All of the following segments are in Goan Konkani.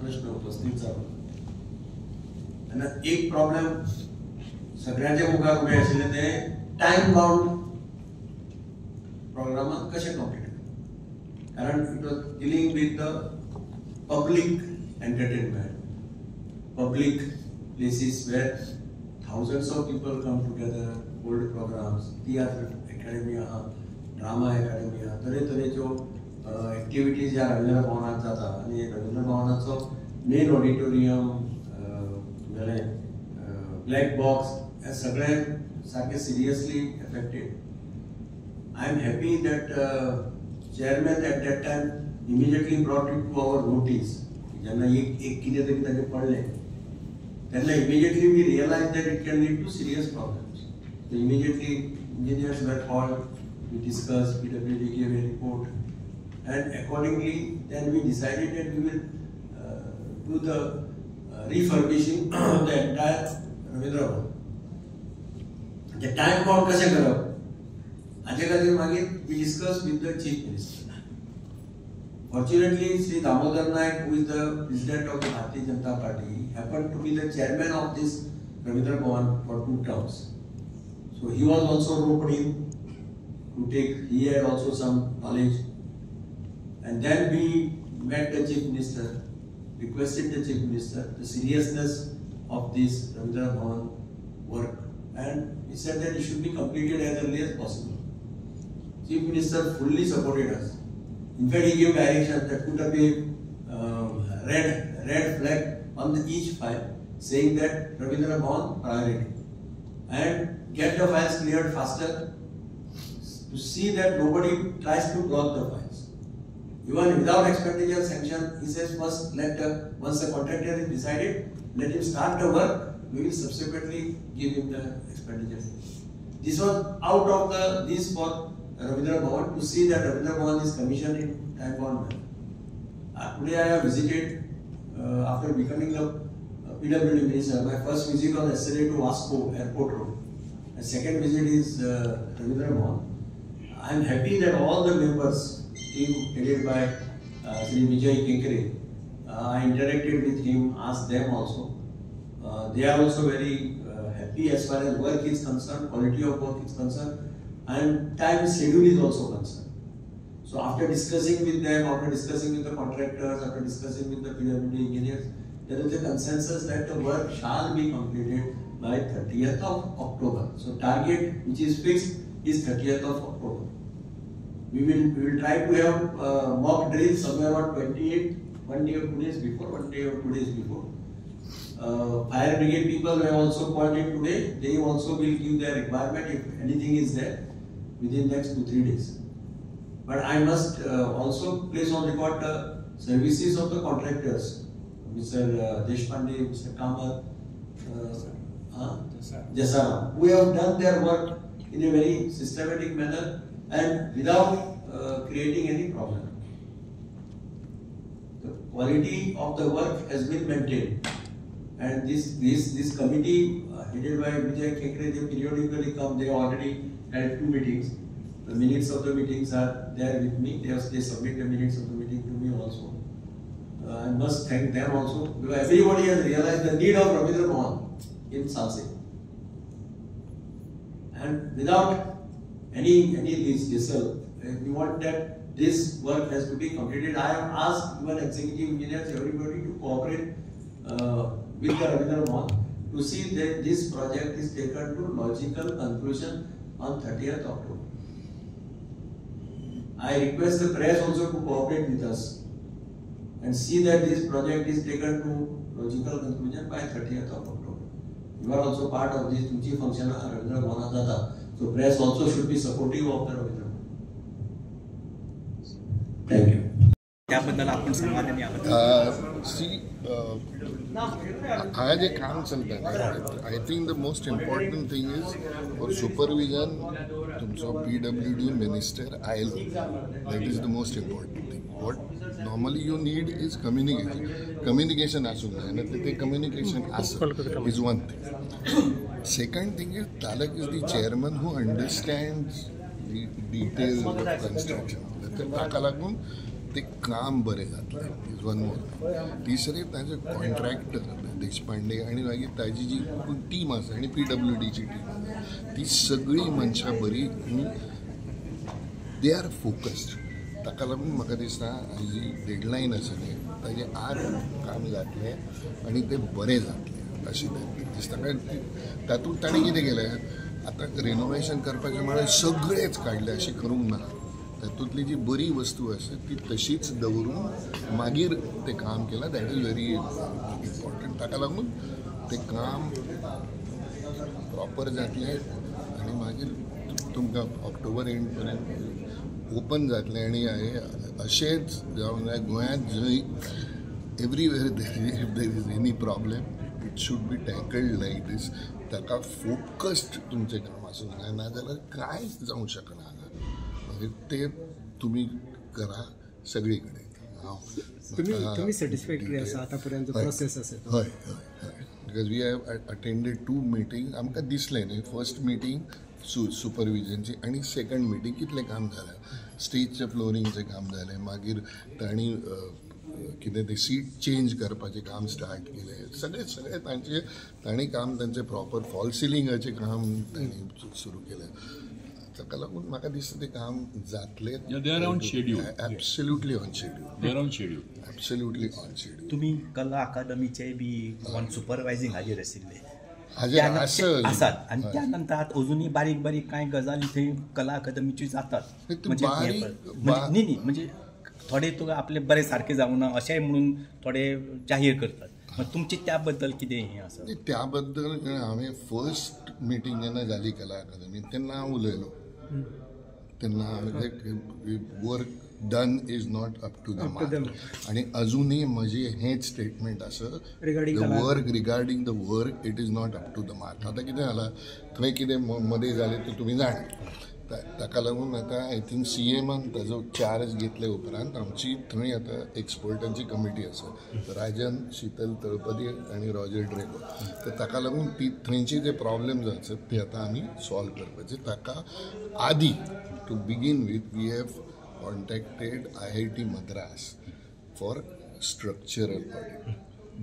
प्रश्न उपस्थित जालो तेन्ना एक प्रॉब्लेम सगळ्यांच्या मुखार उबें आशिल्लें तें टायम बाउंड प्रोग्रामाक कशें कंप्लीट करप, कारण it was dealing with the public entertainment, public places where thousands of people come together, hold programs, tiatr academy आहा, ड्रामा अकॅडमी आहा, तरेतरेच्यो एक्टिविटीज ह्या रवींद्र भवनांत जाता. आनी रवींद्र भवनाचो मेन ऑडिटोरियम, जालें ब्लॅक बॉक्स, हे सगळें सारकें seriously affected. I am happy that chairman at that time immediately brought it to our notice. जेन्ना एक एक कितें तरी ताजें पडलें तेन्ना immediately we realize that it can lead to serious problems. So immediately engineers were called, we discussed, PWD gave a report, and accordingly then we decided that we will do the refurbishing of the entire Ravindra Bhavan. The time bound कशें करप हाचे खातीर मागीर we discuss with the chief minister. Fortunately, Shri Damodar Naik, who is the president of the Bharatiya Janata Party, happened to be the chairman of this Ravindra Bhavan for 2 terms. So he was also roped in to take, he had also some knowledge. And then we met the chief minister, requested the chief minister the seriousness of this Ravindra Bhavan work, and he said that it should be completed as early as possible. Chief Minister fully supported us. In fact, he gave direction that put up a red flag on the each file, saying that Ravindra Bhavan priority, and get the files cleared faster to see that nobody tries to block the files. Even without expenditure sanction, he says first let the, once the contractor is decided, let him start the work, we will subsequently give him the expenditure. This was out of the, this for Ravindra Bhavan, to see that Ravindra Bhavan is commissioned in time bound manner. Today I have visited, after becoming the PWD minister, my first visit was yesterday to Vasco Airport Road. My second visit is Ravindra Bhavan. I am happy that all the members, team headed by Shri Vijay Kenkre, I interacted with him, asked them also. They are also very happy as far as work is concerned, quality of work is concerned, and time schedule is also concerned. So after discussing with them, after discussing with the contractors, after discussing with the PWD engineers, there is a consensus that the work shall be completed by 30th of October. So target which is fixed is 30th of October. We will try to have mock drill somewhere on 28th, 1 day or 2 days before, 1 day or 2 days before. Fire brigade people have also called in today. They also will give their requirement if anything is there within next 2-3 days. But I must also place on record the services of the contractors, Mr. Deshpande, Mr. Kamath, Jasaram, who have done their work in a very systematic manner and without creating any problem. The quality of the work has been maintained, and this committee headed by Vijay Kenkre, they periodically come. They already had 2 meetings. The minutes of the meetings are there with me. They submit the minutes of the meeting to me also. I must thank them also, because everybody has realized the need of Ravindra Bhavan in Salcete, and without any hassle, we want that this work has to be completed. I have asked even executive engineers, everybody to cooperate with the Ravindra Bhavan to see that this project is taken to logical conclusion on 30th October. I request the press also to cooperate with us and see that this project is taken to logical conclusion by 30th of October. You are also part of this Tunchi function of Ravindra Bhavan Dada. So press also should be supportive of the Ravindra Bhavan. Thank you. त्याबद्दल आपण सांगा आणि याबद्दल. सी, हांवें जें काम चलता, I think the most important thing is for supervision तुमचो पीडब्ल्यू डी मिनिस्टर आयलो, that is the most important thing. What normally you need is communication. Communication आसूंक जाय आनी तें कम्युनिकेशन आसप is one thing. Second thing is Talak is the chairman who understands the details of construction. ताका लागून तें काम बरें जातलें is one more. तिसरें ताजे कॉन्ट्रॅक्टर देशपांडे आनी मागीर ताजी जी टीम आसा आनी PWDची टीम आसा ती सगळीं मनशां बरी आनी they are focused. ताका लागून म्हाका दिसता जी डेडलायन आसा न्ही ताजे आत काम जातलें आनी तें बरें जातलें अशें दिसता. कारण तातूंत ताणें कितें केलें आतां रिनोवेशन करपाचें म्हळ्यार सगळेंच काडलें अशें करूंक ना. तातूंतली जी बरी वस्तू आसा ती तशीच दवरून मागीर तें काम केलां. That is very important. ताका लागून तें काम प्रॉपर जातलें आनी मागीर तुमकां ऑक्टोबर एंड पर्यंत ओपन जातलें. आनी अशेंच जावंक जाय गोंयांत जंय everywhere if there is any problem it should be tackled like this. ताका फोकस्ड तुमचें काम आसूंक जाय, नाजाल्यार कांयच जावंक शकना हांगा. मागीर ते तुमी करा सगळी कडेन. तुमी सॅटिस्फॅक्टरी आसा आतां पर्यंत प्रोसेस आसा? हय हय हय, because we have attended 2 meeting. आमकां दिसलें न्ही फर्स्ट मिटींग सुपरविजनची आनी सेकंड मिटींग कितलें काम जालें. स्टेजचें फ्लोरिंगचें काम जालें, मागीर तांणी कितें तें सीट चेंज करपाचें काम स्टार्ट केलें. सगळें सगळें तांचें तांणी काम तांचें प्रॉपर फॉल सिलिंगाचें काम तांणी सुरू केलें. ताका लागून म्हाका दिसता तें काम जातलें. Absolutely on schedule. Absolutely on schedule. तुमी कला अकादमीचे बी ऑन सुपरवायझींग हाजेर आशिल्ले आसात आनी त्या नंतर आतां अजुनूय बारीक बारीक कांय गजाली थंय कला अकादमीच्यो जातात. म्हणजे न्ही न्ही म्हणजे थोडे तुका आपले बरे सारके जावना अशेंय म्हणून थोडे जाहीर करतात. तुमचे त्या बद्दल कितें हें आसा? त्या बद्दल हांवें फर्स्ट मिटींग जेन्ना जाली कला अकादमीन तेन्ना हांव उलयलो. तेन्ना हांवें work done is not up to the mark आनी अजुनूय म्हजें हेंच स्टेटमेंट आसा, the work regarding the work it is not up to the mark. आतां कितें जालां थंय कितें मदें जालें तें तुमी जाणा. ताका लागून आतां I think CMन ताजो चार्ज घेतले उपरांत आमची थंय आतां एक्सपर्टांची कमिटी आसा, राजन शीतल तळपदी आनी रॉजर ड्रेगो. तर ताका लागून ती थंयचे जे प्रॉब्लेम्स आसात ते आतां आमी सॉल्व करपाचे. ताका आदी to begin with we have contacted IIT Madras for structural audit.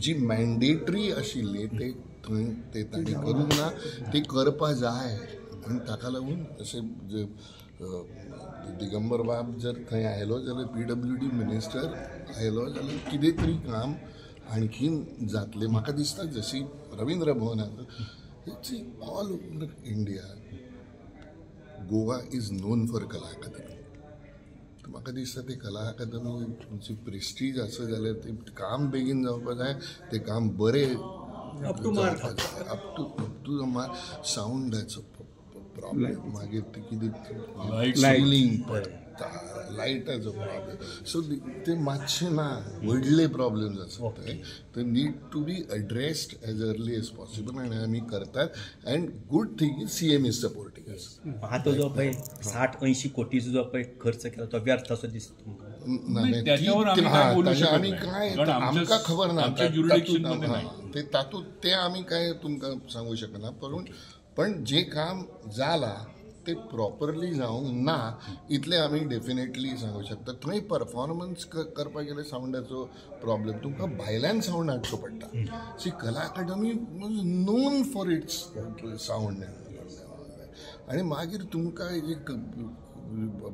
Ji mandatory आशिल्ली ते थंय ते तांणी करूंक ना, ते करपा जाय. आनी ताका लागून अशें जे दिगंबर बाब जर थंय आयलो जाल्यार PWD minister आयलो जाल्यार कितें तरी काम आणखीन जातलें म्हाका दिसता. जशी रवींद्र भवन आसा, it's all over India Goa is known for Kala Akademi. म्हाका दिसता ते कला अकादमी तुमची प्रेस्टीज आसा जाल्यार तें काम बेगीन जावपा जाय, तें काम बरें up to mark, up to the mark. सावंडाचो प्रॉब्लेम, मागीर ते कितें सिलींग पडटा, लायटाचो प्रॉब्लेम, सो ते मातशे ना व्हडले प्रॉब्लेम्स आसात ते need to be addressed as early as possible आनी आमी करतात. And good thing is CM is supporting us. आतां जो पळय 60-80 कोटीचो जो पळय खर्च केला तो व्यर्थ असो दिसता तुमकां? आमी कांय आमकां खबर ना ते तातूंत, ते आमी कांय तुमकां सांगू शकना. पण जे काम जाला ते प्रॉपरली जावंक ना इतलें आमी डेफिनेटली सांगू शकता. थंय परफॉर्मन्स करपाक गेल्यार सावंडाचो प्रॉब्लेम, तुमकां भायल्यान सावंड हाडचो पडटा. See Kala Akademi known for its sound आनी मागीर तुमकां जे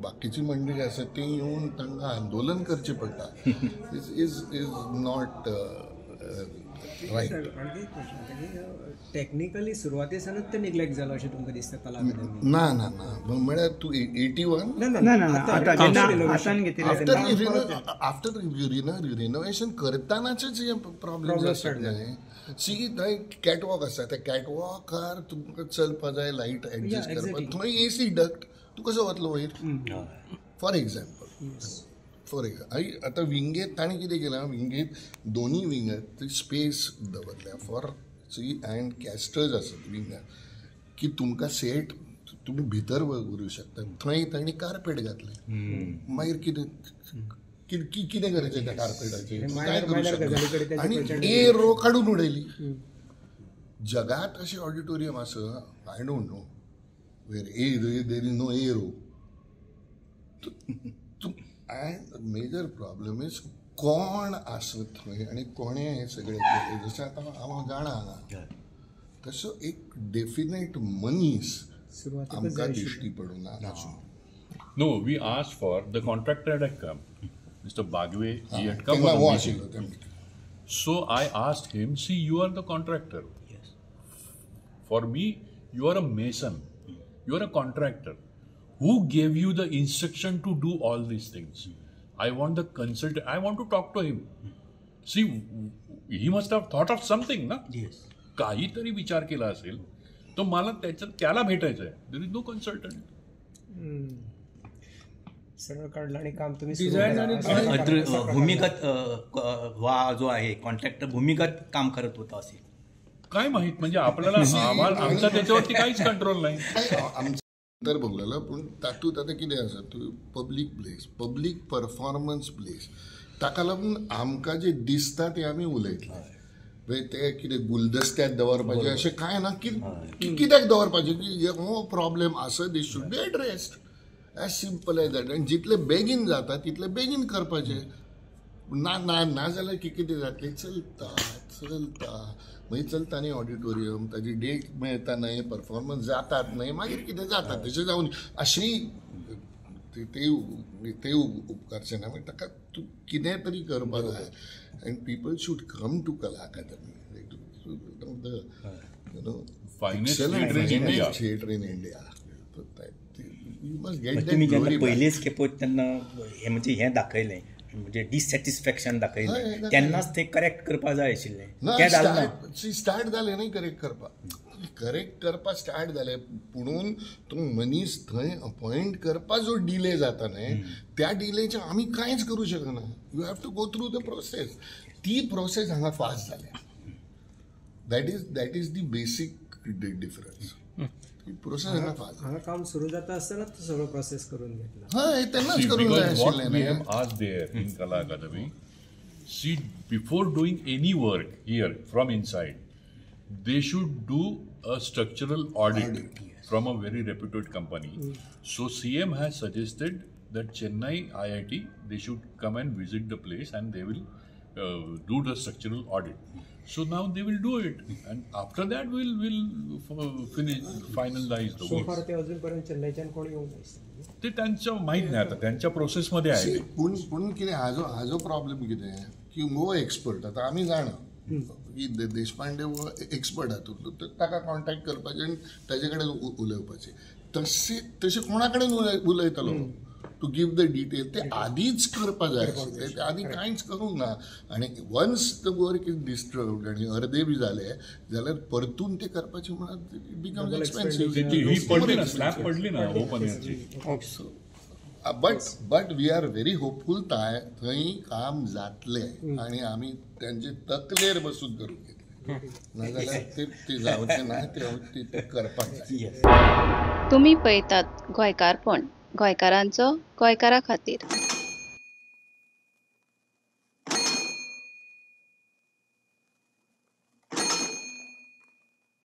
बाकीची मंडळी आसा ती येवन तांकां आंदोलन करचें पडटा. Is is is not right. Technically सुरवाते सानूच ते निग्लेक्ट जालो अशें तुमकां दिसता कला अकादमी? ना ना ना, म्हळ्यार तूं 81 आफ्टर रिनोवेशन करतानाचेच हे प्रॉब्लेम आसात न्ही. सी थंय कॅटवॉक आसा, त्या कॅटवॉकार तुमकां चलपा जाय, लायट एडजस्ट करपाक, थंय एसी डक्ट तूं कसो वतलो वयर? फॉर एक्झाम्पल, फॉर एक्झाम्पल आतां विंगेत ताणें कितें केलां, विंगेत दोनूय विंगात स्पेस दवरल्या फॉर सी अँड कॅस्टर्स आसात विंगात की तुमकां सेट तुमी भितर व्हरूं शकता. थंय तांणी कार्पेट घातलें, मागीर कितें कितें करायचें त्या कार्पेटाचें, काय करूं शकता? आनी ए रो काडून उडयली. जगात अशें ऑडिटोरियम आसा, I don't know where a there is no a row. And major problem is कोण आसा थंय आनी कोणें हें सगळें केलें. जशें आतां हांव जाणा हांगा तसो एक डेफिनेट मनीस आमकां दिश्टी पडूना अजून. No, we asked for the contractor had come, Mr. Bagwe, he had come for the meeting. So I asked him, see, you are the contractor. Yes. For me, you are a mason. You are a contractor. Who gave you the instruction to do all these things? I want the consultant. I want to talk to him. See, he must have thought of something, na? Yes. काहीतरी विचार केला असेल, तर मला त्याला भेटायचं आहे. There is no consultant. सरळ काढलं आणि काम तुम्ही भूमिगत वा जो आहे कॉन्ट्रॅक्टर भूमिगत काम करत होता असेल, काय माहित. म्हणजे आपल्याला आमचा त्याच्यावरती काहीच कंट्रोल नाही. आमचं तर बघलेलं पूण तातूंत आतां कितें आसा, तूं public place, public performance place, ताका लागून आमकां जें दिसता तें आमी उलयतले. ते कितें गुलदस्त्यात दवरपाचें अशें कांय ना, की कित्याक दवरपाचें की हो प्रॉब्लेम आसा, this should be addressed, as simple as that. आनी जितले बेगीन जाता तितले बेगीन करपाचें. ना ना ना जाल्यार कितें जातलें, चलता चलता मागीर चलता न्ही ऑडिटोरियम, ताजी डेट मेळटा न्हय, परफॉर्मन्स जातात न्हय, मागीर कितें जाता तशें जावन अशेंय ते उपकारचें ना. मागीर ताका तूं कितें तरी करपाक जाय. And people should come to Kala Akademi, the you know excellent theatre in India. You must get that. तुमी जेन्ना पयलीच खेपो तेन्ना हें म्हणजे हें दाखयलें, म्हणजे डिसॅटिस्फॅक्शन दाखयलें, तेन्नाच ते करेक्ट करपाक जाय आशिल्लें. तें जालें ना. स्टार्ट जालें न्ही करेक्ट करपाक, करेक्ट करपाक स्टार्ट जालें, पुणून तो मनीस थंय अपॉयंट करपाक जो डिले जाता न्हय, त्या डिलेचें आमी कांयच करूं शकना. You have to go through the process. ती प्रोसेस हांगा फास्ट जाल्या. That is the basic difference. Process हांगा फास्ट. हांगा काम सुरू जाता आसतना तो सगळो प्रोसेस करून घेतला. हय, तेन्नाच करूंक जाय आशिल्लें. We have asked there in Kala Akademi, see, before doing any work here from inside, they should do a structural audit yes, from a very reputed company. So CM has suggested that Chennai IIT, they should come and visit the place and they will do the structural audit. So now they will do it, and after that we'll finish finalize the work. So far ते अजूनपर्यंत चेन्नईच्यान कोण येवंक नाय, ते त्यांच्या माहीत नाही, आता त्यांच्या प्रोसेसमध्ये आहे. पूण पूण कितें हाजो प्रॉब्लेम कितें की हो एक्सपर्ट, आतां आमी जाणा की देशपांडे हो एक्सपर्ट हातूंत, तर ताका कॉन्टॅक्ट करपाचें आनी ताजे कडेन उलोवपाचें. तशें तशें कोणा कडेन उलयतलो टू गिव the detail, ते आदींच करपाक जाय आशिल्लें, ते आदी कांयच करूंक ना. आनी once the work is disturbed आनी अर्दे बी जाले जाल्यार परतून ते करपाचें म्हणल्यार it becomes expensive. ही पडली ना, स्लॅब पडली ना open एअरची. But we are very hopeful थंय काम जातलें आनी आमी तांचे तकलेर बसून करून घेतलें, नाजाल्यार ते जावचें ना, ते करपाक जाय. तुमी पळयतात गोंयकारपण, गोंयकारांचो गोंयकारा खातीर.